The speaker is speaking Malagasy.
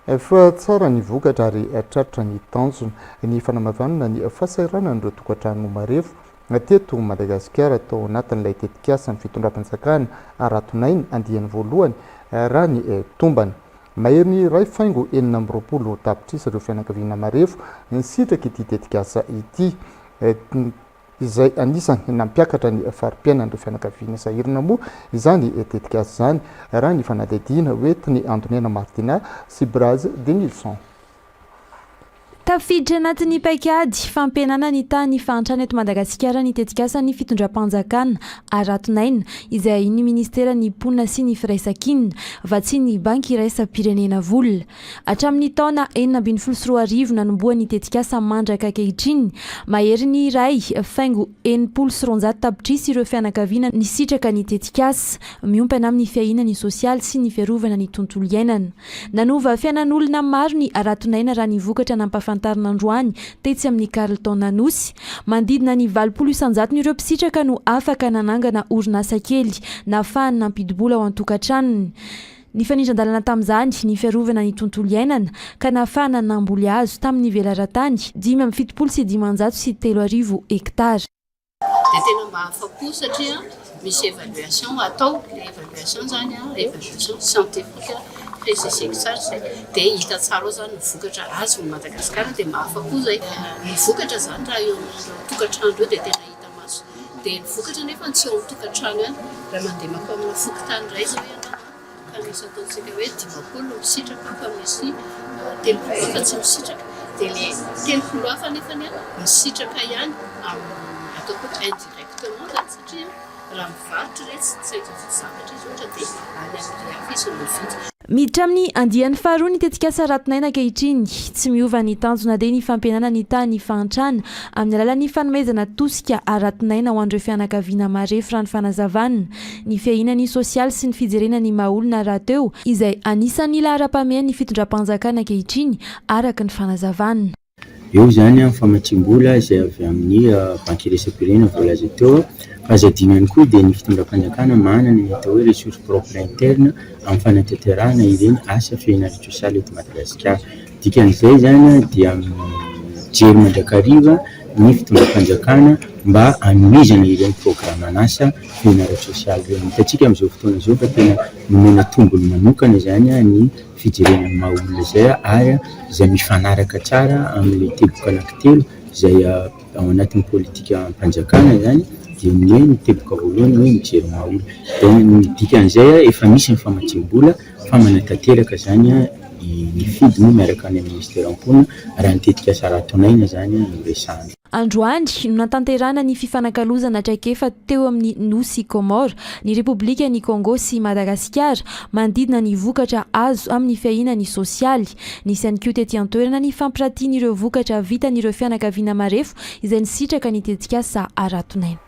Fa tsara ny vokatra ary tratra ny tanjona. Ny fanamavanana ny fahasahiranan'ireo tokantrano marefo teto Madagasikara tao anatin'ilay tetikasan'ny fitondram-panjakana Aratonaina andiany voalohany raha ny tombana. Maherin'ny iray faingo 26 tapitrisa ireo fianakaviana marefo nisitraka ity tetikasa ity. Izay anisan'ny nampiakatra ny fari-piainan'ireo fianakaviana sahirana moa izany tetikasa izany, raha ny fanadihadiana hoentin'i Antoniana Martina sy Braz Denilson. Tafiditra anatin'ny paikady fampihenana ny tahan'ny fahantrana eto Madagasikara ny tetikasan'ny fitondram-panjakana Aratonaina, izay ahian'ny minisiteran'ny Mponina sy ny Firaisankina, vatsian'ny Banky iraisam-pirenena vola. Hatramin'ny taona 2016 nanombohan'ny tetikasa mandraka ankehitriny, maherin'ny iray faingo 260 tapitrisa ireo fianakaviana nisitraka ny tetikasa, miompana amin'ny fiahiana ny sosialy sy ny fiarovana ny tontolo iainana. Nanova fiainan'olona maro ny haraton'aina raha ny vokatra nampahafantarina androany tetsy amin'ny Carlton Anosy. Manodidina ny 80 isan-jaton'ireo mpisitraka no afaka nanangana orinasa kely nahafahany nampidi-bola ao an-tokantranony. Nifanindran-dalana tamin'izany ny fiarovana ny tontolo iainana ka nahafahana namboly hazo tamin'ny velaran-tany 35 75 hektara. Dia tena mba afa-po satria misy évaluation atao, ilay évaluation izany an, évaluation scientifique précisé tsara izay, dia hita tsara ao izany ny vokatra azon'i Madagasikara dia mahafa-po izay. Ny vokatra izany raha eo amin'ireo tokantrano ireo dia tena hita maso. Dia ny vokatra anefa tsy eo amin'ny tokantrano ihany, raha mandeha mankao amina fokontany iray izao ianao an, ka misy ataontsika hoe 50 no misitraka fa misy 30 hafa tsy misitraka, dia ilay 30 hafa anefany an, misitraka ihany amin'ny ataoko hoe indirectement izany satria raha mivarotra iretsy tsy saika hividy zavatra izy ohatra dia any amin'ilay hafa izy no mividy. Miditra amin'ny andiany faharoa ny tetikasa Ratonaina ankehitriny. Tsy miova ny tanjona dia ny fampihenana ny tahan'ny fahantrana amin'ny alalan'ny fanomezana tosika ara-tonaina ho an'ireo fianakaviana marefo raha ny fanazavana. Ny fiahiana ny sosialy sy ny fijerena ny maha olona rahateo izay anisan'ny laharam-pahamehan'ny fitondram-panjakana ankehitriny araka ny fanazavana. Eo izany ny famatsiam-bola izay avy amin'ny banky iraisam-pirenena voalaza teo. Fa aza adino ihany koa dia ny fitondram-panjakana manana ny atao hoe ressource propre interne amin'ny fanatanterahana ireny asa fiainana ara-tsosialy eto Madagasikara. Dikan'izay izany dia mijery mandrakariva ny fitondram-panjakana mba hanohizana ireny programan'asa fiainana ara-tsosialy ireny. Hitantsika amin'izao fotoana izao fa tena nomena tombony manokana izany ny fijerena ny maha olona izay ary izay mifanaraka tsara amin'ilay teboka anankitelo izay ao anatin'ny politikam-panjakana izany dia ny hoe ny teboka voalohany hoe mijery ny maha olona. Dia ny dikan'izay efa misy ny famatsiam-bola fa manatanteraka izany ny FID moa miaraka any amin'ny minisiteran'ny mponina raha ny tetikasa Ratonaina izany no resahana. Androany no natanterahana ny fifanakalozana traikefa teo amin'ny Nosy Comores, ny Repoblikan'i Congo sy Madagasikara, manodidina ny vokatra azo amin'ny fiahiana ny sosialy. Nisy ihany koa tety an-toerana ny fampiratiana ireo vokatra vitan'ireo fianakaviana marefo izay nisitraka ny tetikasa Aratonaina.